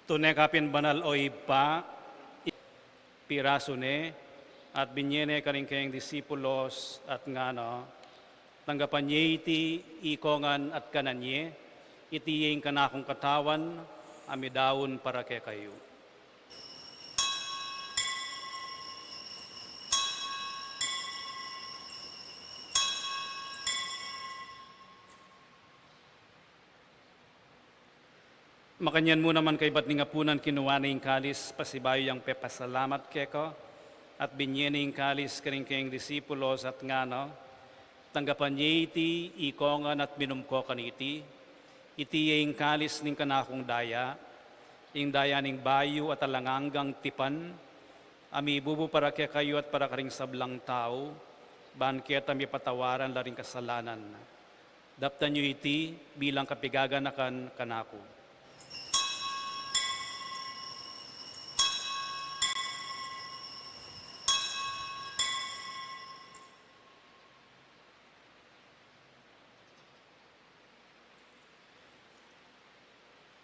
Tune ka pin banal, o Ibpa, pirasu ne, at binie ne karing kayang disipulos, at ngana, tanggapan ye iti ikongan at kanan ye, iti ya ing kanakung katawan, a midaun para kekayu. Makanyan mu naman kaybat ning apunan kinua ne ing kalis, pasibayu yang pepasalamat keka, at binie ne ing kalis karing kayang disipulos, at ngana, tanggapan ye iti ikongan at minum ko kaniti, iti ya ing kalis ning kanakung daya, ing daya ning bayu at alang anggang tipan, a mibubu para kekayu at para karing sablang tau, ban keta mipatawaran la ring kasalanan. Daptan yu iti bilang kapigaganakan kanaku.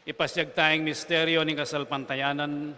Ipasiag taya ing misteryo ning kasalpantayanan.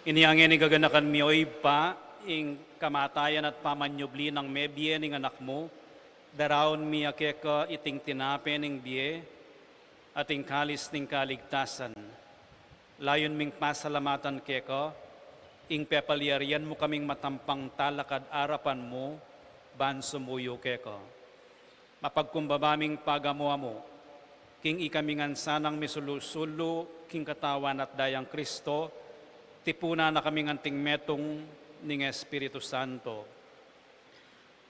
Inya ngeni gaganakan mi, O Ibpa, ing kamatayan at pamanyubli nang mebie ning Anak mu, daraun mi keka iting tinape ning bie at ing kalis ning kaligtasan. Layun ming pasalamatan keka ing pepalyarian mu kaming matampang talakad arapan mu ban sumuyu keka. Mapagkumbaba ming pagamu-amu king ikami ngan sanang misulu-sulu king Katawan at Dayang Kristo, tipunan na kaming anting metung ning Espiritu Santo.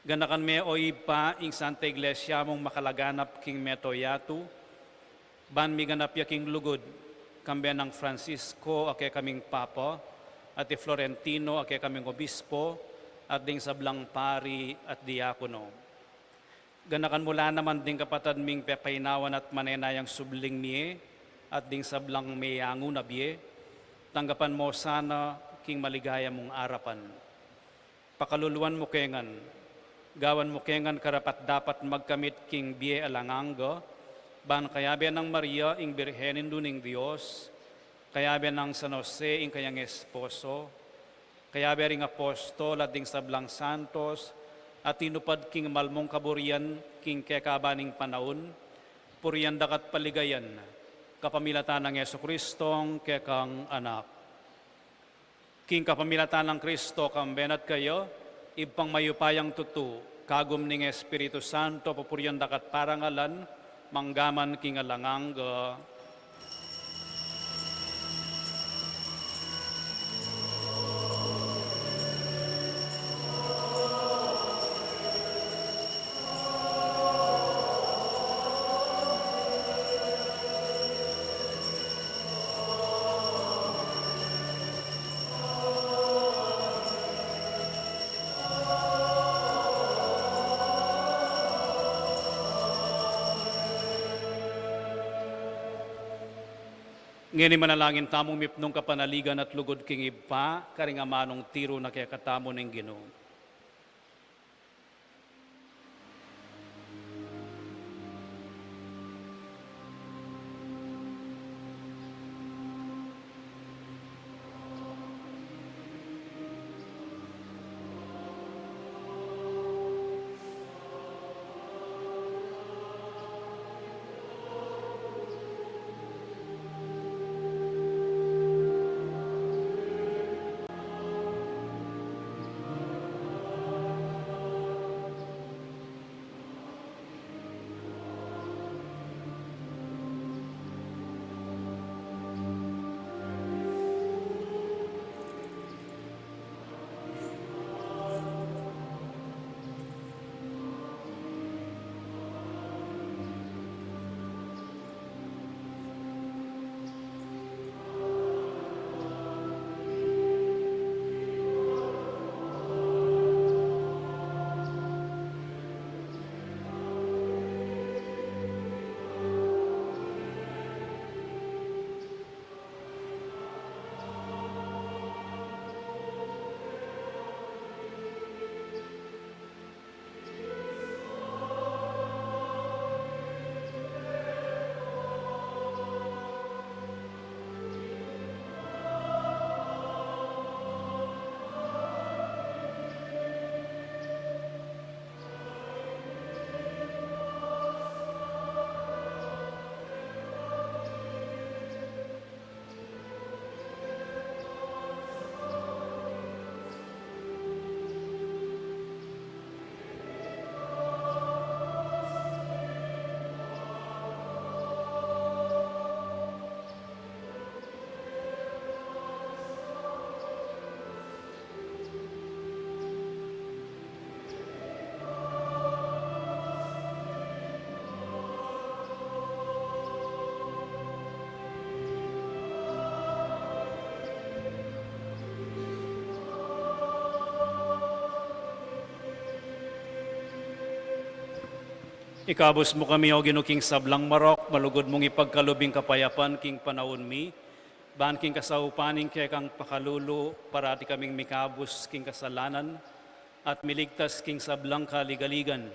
Ganakan me, O Ibpa, ing Santa Iglesia mung makalaganap king mabilug a yatu, ban miganap ya king lugud, kambe nang Francisco a kekaming Papa, at i Florentino a kekaming Obispo, at ding sablang pari at diakono. Ganakan mu la naman ding kapatad ming pepainawan at manenayang subling mie, at ding sablang meyangu na bie, tanggapan mu sana king maligaya mung arapan. Pakaluluan mu ke ngan, gawan mu ke ngan karapat-dapat magkamit king bie alang angga, ban kayabe nang Maria ing Birhen Indu ning Dios, kayabe nang San Jose ing kayang esposo, kayabe ring apostol at ding sablang santos, a tinupad king malmung kaburian king kekaban ning panaun, purian da ka at paligayan, kapamilatan nang Jesucristong kekang Anak. King kapamilatan nang Kristo, kambe na at kaya, Ibpang mayupayang tutu, kagum ning Espiritu Santo, pupurian da ka at parangalan, mangga man king alang angga. Ngeni manalangin tamung mipnung kapanaligan at lugud king Ibpa, karing amanung tiru na kekatamu ning Ginu. Ikabus mu kami, O Ginu, king sablang marok, malugud mung ipagkalub ing kapayapan king panaun mi, ban king kasaupan ning kekang pakalulu, parati kaming mikabus king kasalanan, at miligtas king sablang kaligaligan.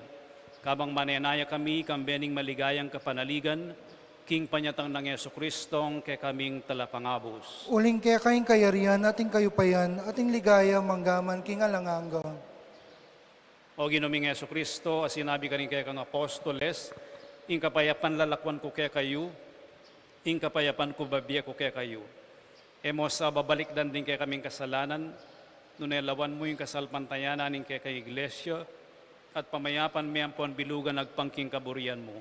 Kabang manenaya kami, kambe ning maligayang kapanaligan, King panyatang nang Jesucristo, ing kekaming Talapangabus. Uling keka ing kayarian at ing kayupayan at ing ligaya manggaman king alang angga. O Ginu ming Jesucristo, a sinabi karing kekang apostoles, ing kapayapan lalakwan ku kekayu, ing kapayapan ku bibie ku kekayu. E mu sa babalikdan ding kekaming kasalanan, nune lawan mu ing kasalpantayanan ning kekang Iglesia, at pamayapan me ampon bilugan agpang king kaburian mu.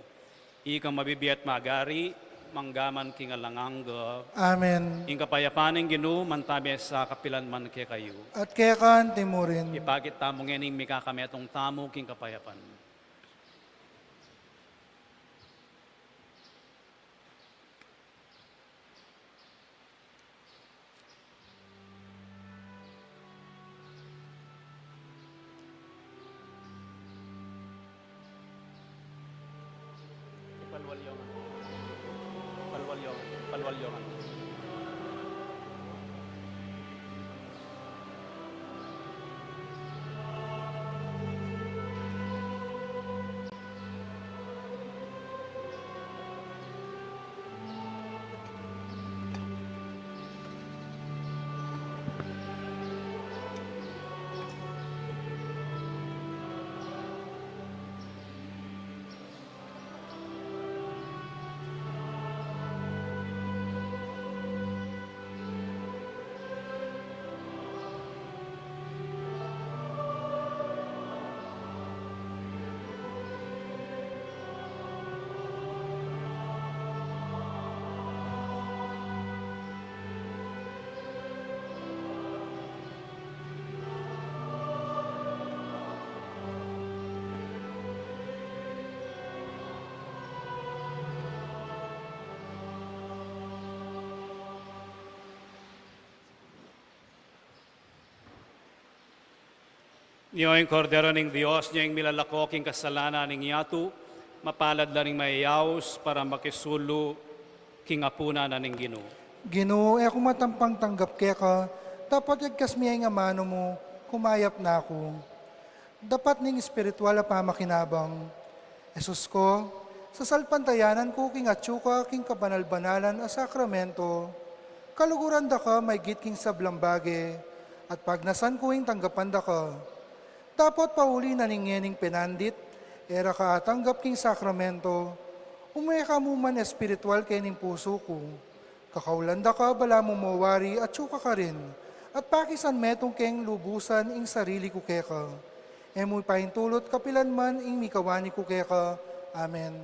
Ikang mabibie at magari, manggaman king alang angga. Amen. Ing kapayapan ning Ginu, mantabi sa kapilan man kekayu. At keka anti mu rin. Ipakit tamu ngeni ing mikakametung tamu king kapayapan. Ipalwal yo ngan. Ipalwal yo ngan. Ipalwal yo ngan. Nyo ing Kordero ning Dios, nyo ing milalako king kasalanan ning yatu, mapalad la ring mayayaus para makisulu king apunan na ning Ginu. Ginu, e ku matampang tanggap keka, dapot yagkas me ing amanu mu, kumayap na ku. Dapat ning espiritual a pamakinabang. Jesus ko, sasalpantayanan ku king atyu ka king kabanal-banalan a sakramento. Kaluguran da ka maygit king sablang bage, at pagnasan ku ing tanggapan da ka. Dapot pauli na ning ngening penandit, e ra ka atanggap king sakramento, umue ka mu man espiritual kening pusu ku. Kakaulan da ka, balamu mo wari atyu ka karin, at pakisan metung keng lubusan ing sarili ku keka. E mu ipaintulut kapilan man ing mikawani ku keka. Amen.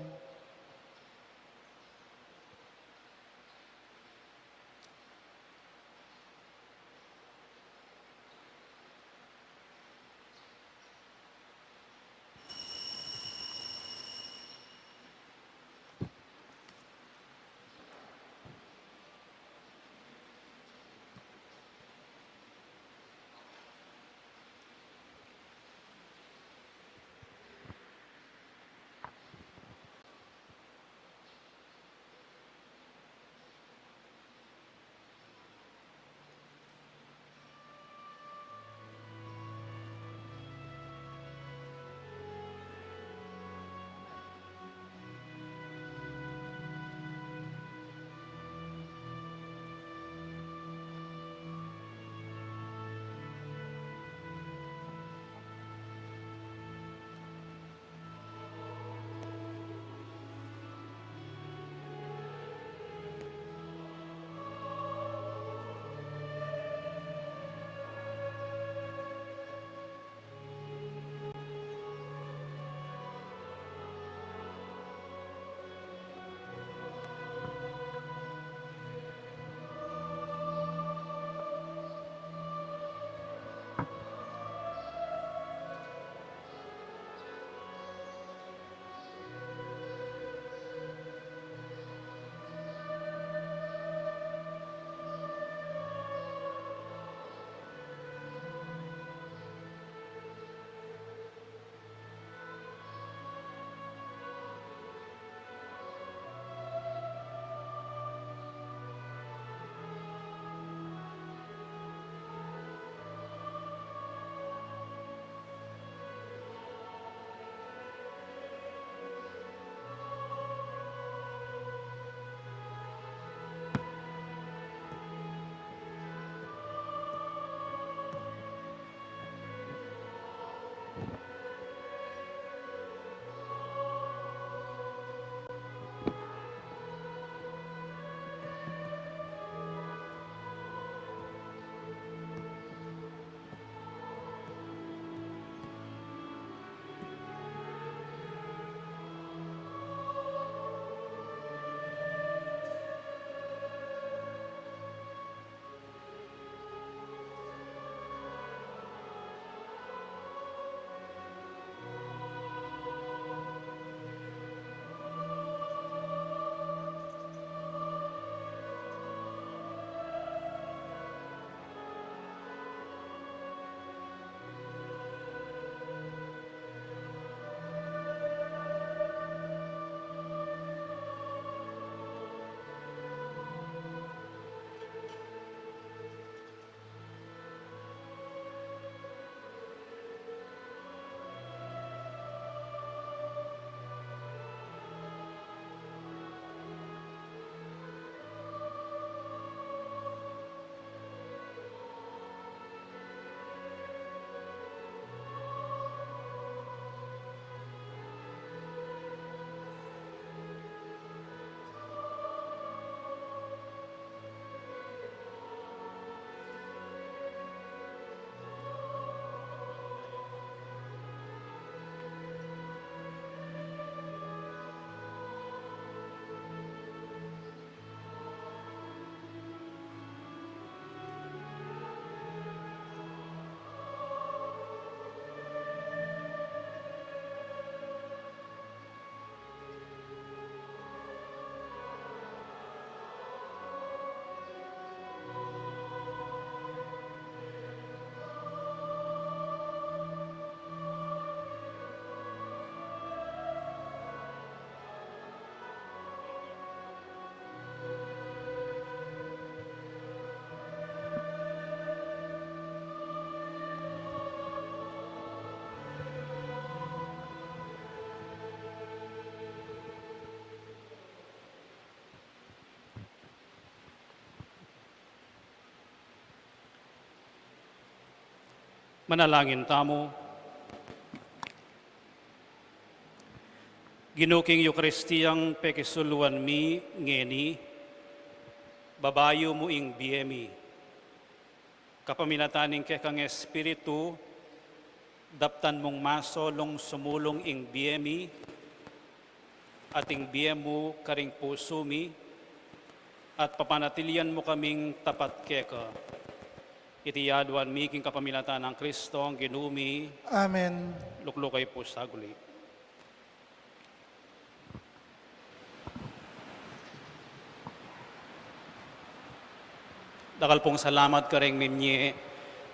Manalangin tamu. Ginu, king Eukaristiyang pekisuluan mi ngeni, babayu mu ing bie mi. Kapamilatan ning kekang Espiritu, daptan mung masolung sumulung ing bie mi, at ing bie mu karing pusu mi, at papanatilian mu kaming tapat keka. Iti aduan mi king kapamilatan nang Kristong Ginu mi. Amen. Lukluk kayu pu saguli. Dakal pung salamat karing minye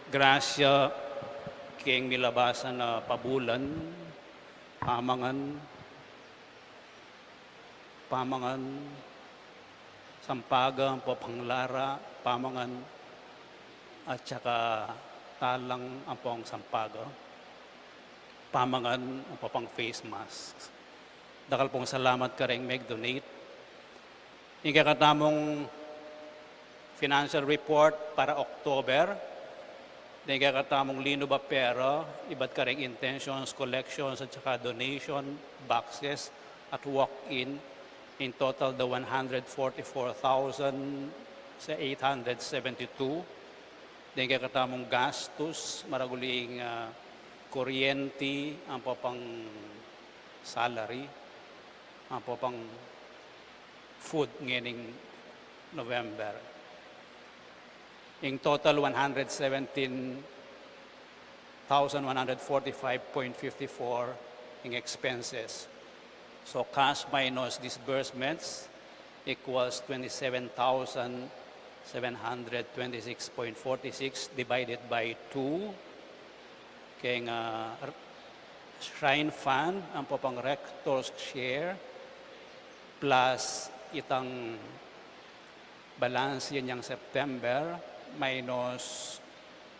grasya king milabasan a pabulan, pamangan, pamangan, sampaga ampo panglara, pamangan, at saka talang ampo sampaga, pamangan ampo pang face masks. Dakal pung salamat karing meg-donate. Ing kekatamung financial report para October, deng kekatamung linub a pera, ibat karing intentions, collections, at saka donation boxes at walk-in, in total da one hundred forty-four thousand eight hundred seventy-two. Deng kekatamung gastus, maragul ing, ah, kuryenti, ampo pang salary, ampo pang food ngening November. In total, one hundred seventeen thousand one hundred forty-five point fifty-four in expenses. So cash minus disbursements equals twenty-seven thousand seven hundred twenty-six point forty-six divided by two. Keng, ah, r-, Shrine Fund, ampo pang rector's share, plus itang balanse yang September, minus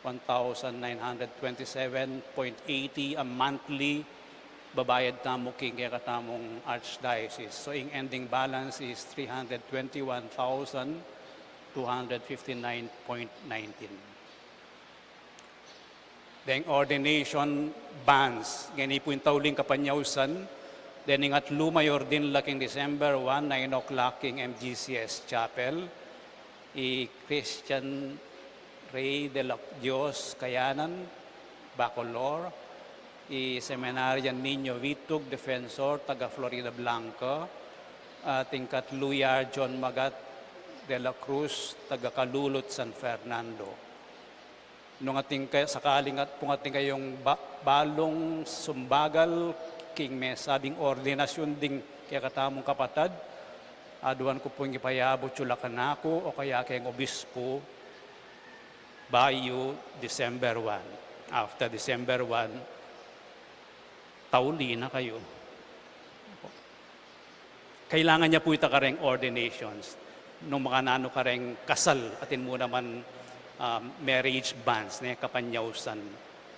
one thousand nine hundred twenty-seven point eighty a monthly babayad tamu king kekatamung archdiocese. So, ing ending balance is three hundred twenty-one thousand two hundred fifty-nine point nineteen. Deng ordination banns, ngeni pu ing tauling kapanyausan, deng ing atlu mai-ordin la king December one, nine o'clock king M G C S Chapel, i Christian Rey de la Dios Kayanan, Bacolor, i Seminarian Niño Vitug Defensor, taga Floridablanca, at ing katlu i Arjon Magat de la Cruz, taga Calulot, San Fernando. Nung atin kaya, sakaling at pung atin kayung ba-, balung sumbagal king mesabing ordinasyun ding kekatamung kapatad, aduan ku pung ipayabut yu la kanaku o kaya keng obispu bayu December one. After December one, tauli na kayu. Kailangan ya pu ita kareng ordinations. Nung makananu kareng kasal, atin mu naman, ah, marriage banns, ne, kapanyausan.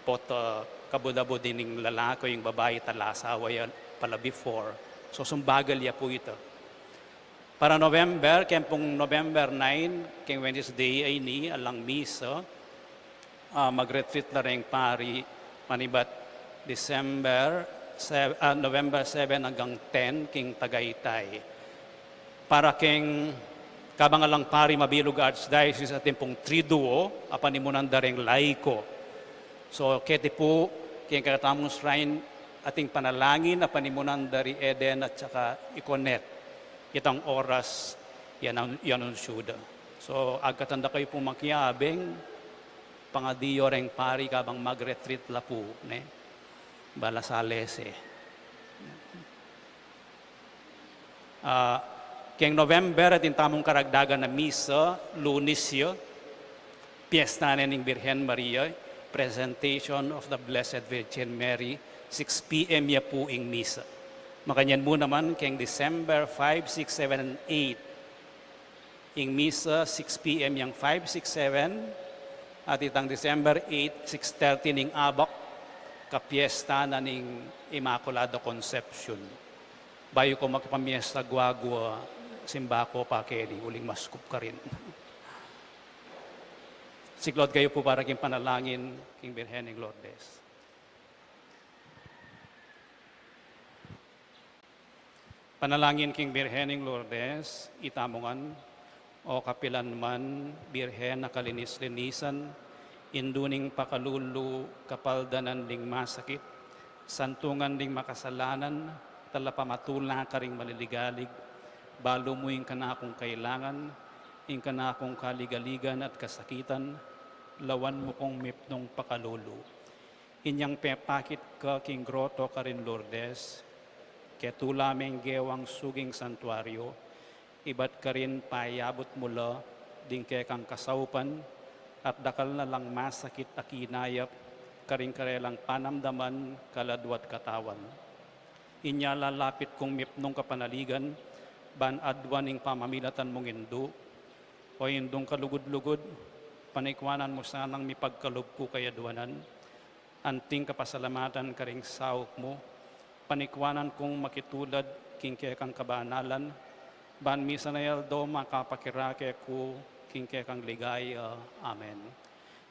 Pot, ah, kabud-abud ining lalaki o ing babai, talasawa ya pala before. So, sumbagal ya pu ita. Para November, keng pung November nine, keng Wednesday a ini, alang misa, ah, mag-retreat la reng pari, manibat December sev-, ah, November seven anggang ten, king Tagaytay. Para keng kabang alang pari mabilug Archdiocese, atin pung Triduo, a panimunan da reng laiko. So, keti pu, keng kekatamung shrine, atin panalangin, a panimunan da ri Eden at saka i Conet. Itang oras, yan ang, yan ang syuda. So, agkatan da kayu pung makiabeng, pangadi yu reng pari kabang mag-retreat la pu, ne? Bala salese. Ah, keng November, atin tamung karagdagan a misa, Lunes ya, piyesta na ning Birhen Maria, Presentation of the Blessed Virgin Mary, six P M ya pu ing misa. Makanyan mu naman, keng December five, six, seven, and eight, ing misa, six P M yang five, six, seven, at itang December eight, six thirty ning abak, kapiyesta na ning Immaculada Concepcion. Bayu ko makipamiyesta guagua, simba ko pa keni, uling maskup karin. Siklaud kayu pu para king panalangin. king Birhen ning Lourdes. Panalangin king Birhen ning Lourdes, itamu ngan, o kapilan man, Birhen a kalinis-linisan, indu ning pakalulu, kapaldanan ding masakit, santungan ding makasalanan, talapamatula karing maliligalig, balu mu ing kanakung kailangan, ing kanakung kaligaligan at kasakitan, lawan mu kung mipnung pakalulu. Inyang pepakit ka king groto karin Lourdes, ketula meng gewang suging santuario, ibat karin payabut mu la ding kekang kasaupan, at dakal na lang masakit a kinayap karing karelang panamdaman, kaladua at katawan. Inya lalapit kung mipnung kapanaligan, ban aduan ing pamamilatan mung indu, o indung kalugud-lugud, panikwanan mu sanang mipagkalub ku kayaduanan, anting kapasalamatan karing saup mu, panikwanan kung makitulad king kekang kabanalan, ban misan a aldo makapakirake ku king kekang ligaya. Amen.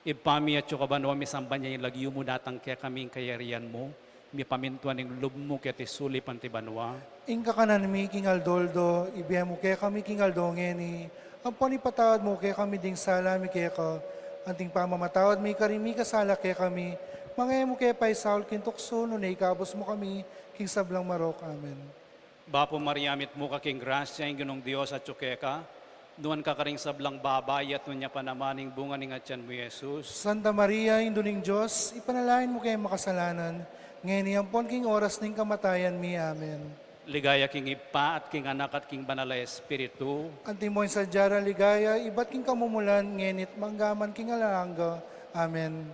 Ibpa mi, atsu ka banua, misamban ya ing lagyu mu, datang kekami ing kayarian mu, mipamintuan ing lub mu keti sulip anti banua. Ing kakanan mi king aldo-aldo, ibie mu kekami king aldo ngeni, ampon ipatawad mu kekami ding sala mi keka, anting pamamatawad mi karing mikasala kekami, manga e mu ke paisaul king tuksu, nune ikabus mu kami king sablang marok. Amen. Bapu Maria, mitmu ka king grasya, ing Ginung Dios atsu keka, nuan ka karing sablang babai, at nuan ya pa naman ing bunga ning atian mu, Jesus. Santa Maria, Indu ning Dios, ipanalangin mu kaming makasalanan, ngeni ampon king oras ning kamatayan mi. Amen. Ligaya king Ibpa, at king Anak, at king Banal a Espiritu. Antimo ing sadya rang ligaya, ibat king kamumulan, ngeni at mangga man king alang angga. Amen.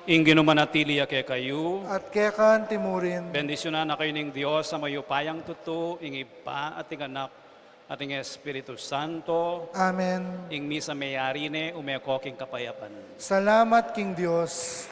Ing Ginu manatili ya kekayu. At keka anti murin. Bendisyunan na kayu ning Dios a mayupayang tutu, ing Ibpa at ing Anak at ing Espiritu Santo. Amen. Ing misa meyari ne, ume ko king kapayapan. Salamat king Dios.